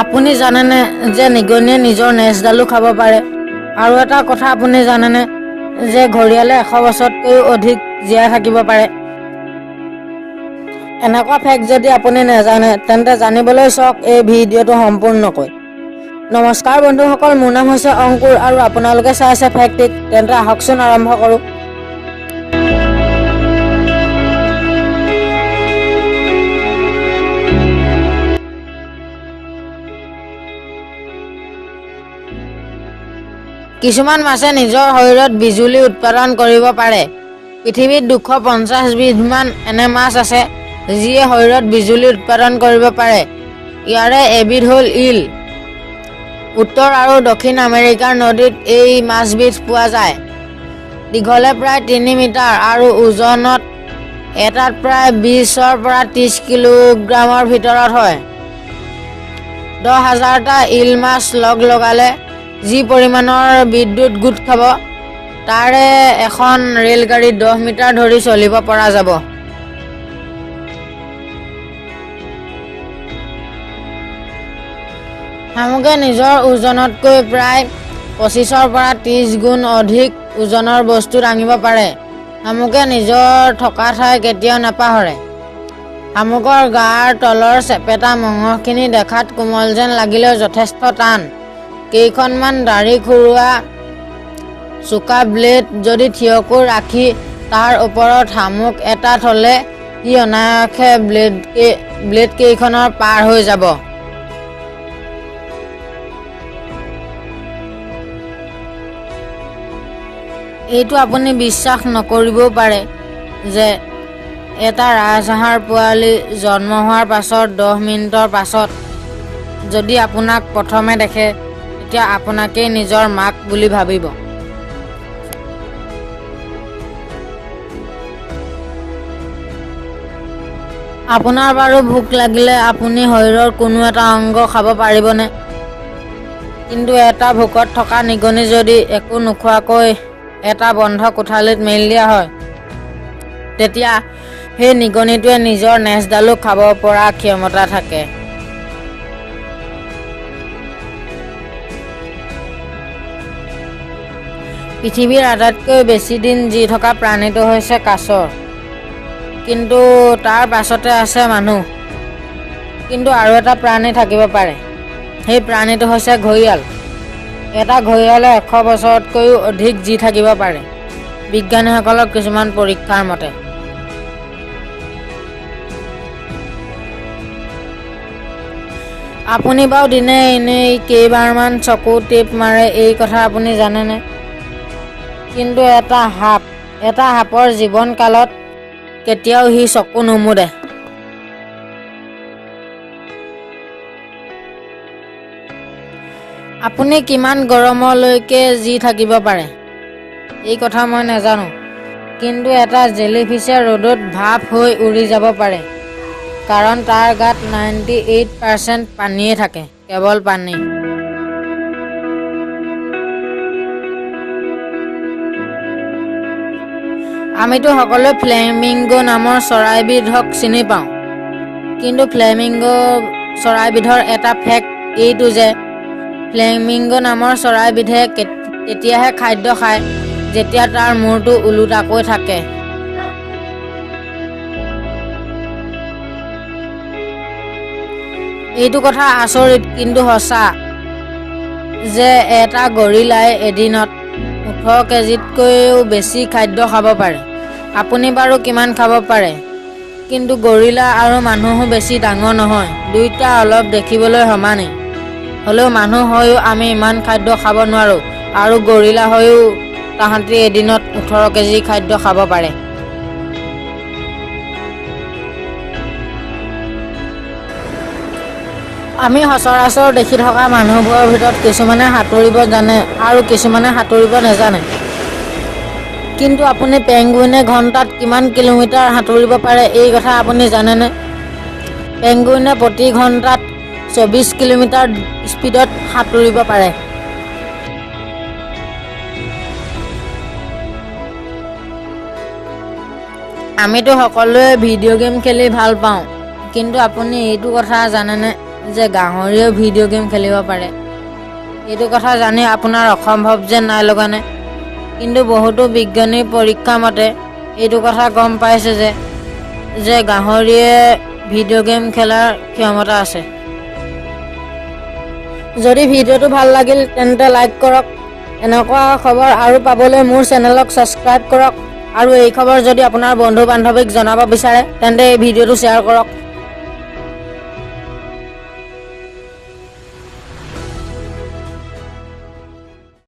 আপুনি জানেনে যে নিগনিয়ে নিজৰ নেজডালো খাব পাৰে? আৰু এটা কথা আপুনি জানেনে যে ঘৰিয়ালে 100 বছৰতকৈও অধিক জীয়াই থাকিব পাৰে? এনেকুৱা ফেক্ট যদি আপুনি নাজানে তেন্তে জানিবলৈ চাওক এই ভিডিঅ'টো সম্পূৰ্ণকৈ। নমস্কাৰ বন্ধুসকল, মোৰ নাম হৈছে অংকুৰ আৰু আপোনালোকে চাই আছে ফেক্টিক। তেন্তে আহকচোন আৰম্ভ কৰোঁ। কিছুমান মাছে নিজৰ শৰীৰত বিজুলী উৎপাদন কৰিব পাৰে। পৃথিৱীত 250 বিধমান এনে মাছ আছে যিয়ে শৰীৰত বিজুলী উৎপাদন কৰিব পাৰে। ইয়াৰে এবিধ হ'ল ইল। উত্তৰ আৰু দক্ষিণ আমেৰিকাৰ নদীত এই মাছবিধ পোৱা যায়। দীঘলে প্ৰায় 3 মিটাৰ আৰু ওজনত এটাত প্ৰায় 20ৰ পৰা 30 কিলোগ্ৰামৰ ভিতৰত হয়। 10,000টা ইল মাছ লগ লগালে যি পৰিমাণৰ বিদ্যুৎ গোট খাব, তাৰে এখন ৰেলগাড়ী 10 মিটাৰ ধৰি চলিব পৰা যাব। শামুকে নিজৰ ওজনতকৈ প্ৰায় 25ৰ পৰা 30 গুণ অধিক ওজনৰ বস্তু দাঙিব পাৰে। শামুকে নিজৰ থকা ঠাই কেতিয়াও নাপাহৰে। শামুকৰ গাৰ তলৰ চেপেটা মঙহখিনি দেখাত কোমল যেন লাগিলেও যথেষ্ট টান। কেইখনমান দাঢ়ি খুৰোৱা চোকা ব্লেড যদি থিয়কৈ ৰাখি তাৰ ওপৰত শামুক এটা থ'লে সি অনায়াসে ব্লেড কেইখনৰ পাৰ হৈ যাব। এইটো আপুনি বিশ্বাস নকৰিবও পাৰে যে এটা ৰাজহাঁহৰ পোৱালি জন্ম হোৱাৰ পাছত 10 মিনিটৰ পাছত যদি আপোনাক প্ৰথমে দেখে তেতিয়া আপোনাকেই নিজৰ মাক বুলি ভাবিব। আপোনাৰ বাৰু ভোক লাগিলে আপুনি শৰীৰৰ কোনো এটা অংগ খাব পাৰিবনে? কিন্তু এটা ভোকত থকা নিগনি যদি একো নোখোৱাকৈ এটা বন্ধ কোঠালিত মেলি দিয়া হয়, তেতিয়া সেই নিগনিটোৱে নিজৰ নেজডালো খাব পৰা ক্ষমতা থাকে। পৃথিৱীৰ আটাইতকৈ বেছি দিন জী থকা প্ৰাণীটো হৈছে কাছৰ, কিন্তু তাৰ পাছতে আছে মানুহ। কিন্তু আৰু এটা প্ৰাণী থাকিব পাৰে, সেই প্ৰাণীটো হৈছে ঘৰিয়াল। এটা ঘৰিয়ালে 100 বছৰতকৈও অধিক জী থাকিব পাৰে, বিজ্ঞানীসকলৰ কিছুমান পৰীক্ষাৰ মতে। আপুনি বাৰু দিনে এনেই কেইবাৰমান চকু টিপ মাৰে এই কথা আপুনি জানেনে? কিন্তু এটা সাপৰ জীৱনকালত কেতিয়াও সি চকু নুমুদে। আপুনি কিমান গৰমলৈকে জী থাকিব পাৰে এই কথা মই নাজানো, কিন্তু এটা জেলিফিছে ৰ'দত ভাপ হৈ উৰি যাব পাৰে, কাৰণ তাৰ গাত 98% পানীয়ে থাকে, কেৱল পানী। আমিতো সকলোৱে ফ্লেমিংগো নামৰ চৰাইবিধক চিনি পাওঁ, কিন্তু ফ্লেমিংগো চৰাইবিধৰ এটা ফেক্ট এইটো যে ফ্লেমিংগো নামৰ চৰাইবিধে তেতিয়াহে খাদ্য খায় যেতিয়া তাৰ মূৰটো ওলোটাকৈ থাকে। এইটো কথা আচৰিত কিন্তু সঁচা যে এটা গৰিলাই এদিনত 18 কেজিতকৈও বেছি খাদ্য খাব পাৰে। আপুনি বাৰু কিমান খাব পাৰে? কিন্তু গৰিলা আৰু মানুহো বেছি ডাঙৰ নহয়, দুয়োটা অলপ দেখিবলৈ সমানেই। হ'লেও মানুহ হৈও আমি ইমান খাদ্য খাব নোৱাৰোঁ, আৰু গৰিলা হৈও তাহাঁতি এদিনত 18 কেজি খাদ্য খাব পাৰে। আমি সচৰাচৰ দেখি থকা মানুহবোৰৰ ভিতৰত কিছুমানে সাঁতুৰিব জানে আৰু কিছুমানে সাঁতুৰিব নাজানে। কিন্তু আপুনি পেংগুইনে ঘণ্টাত কিমান কিলোমিটাৰ সাঁতুৰিব পাৰে এই কথা আপুনি জানেনে? পেংগুইনে প্ৰতি ঘণ্টাত 24 কিলোমিটাৰ স্পীডত সাঁতুৰিব পাৰে। আমিতো সকলোৱে ভিডিঅ' গেম খেলি ভাল পাওঁ, কিন্তু আপুনি এইটো কথা জানেনে যে গাহৰিয়েও ভিডিঅ' গেম খেলিব পাৰে? এইটো কথা জানি আপোনাৰ অসম্ভৱ যেন নাই লগানে? কিন্তু বহুতো বিজ্ঞানীৰ পৰীক্ষা মতে এইটো কথা গম পাইছে যে গাহৰিয়ে ভিডিঅ' গেম খেলাৰ ক্ষমতা আছে। যদি ভিডিঅ'টো ভাল লাগিল, তেন্তে লাইক কৰক। এনেকুৱা খবৰ আৰু পাবলৈ মোৰ চেনেলক ছাবস্ক্ৰাইব কৰক আৰু এই খবৰ যদি আপোনাৰ বন্ধু বান্ধৱীক জনাব বিচাৰে, তেন্তে এই ভিডিঅ'টো শ্বেয়াৰ কৰক।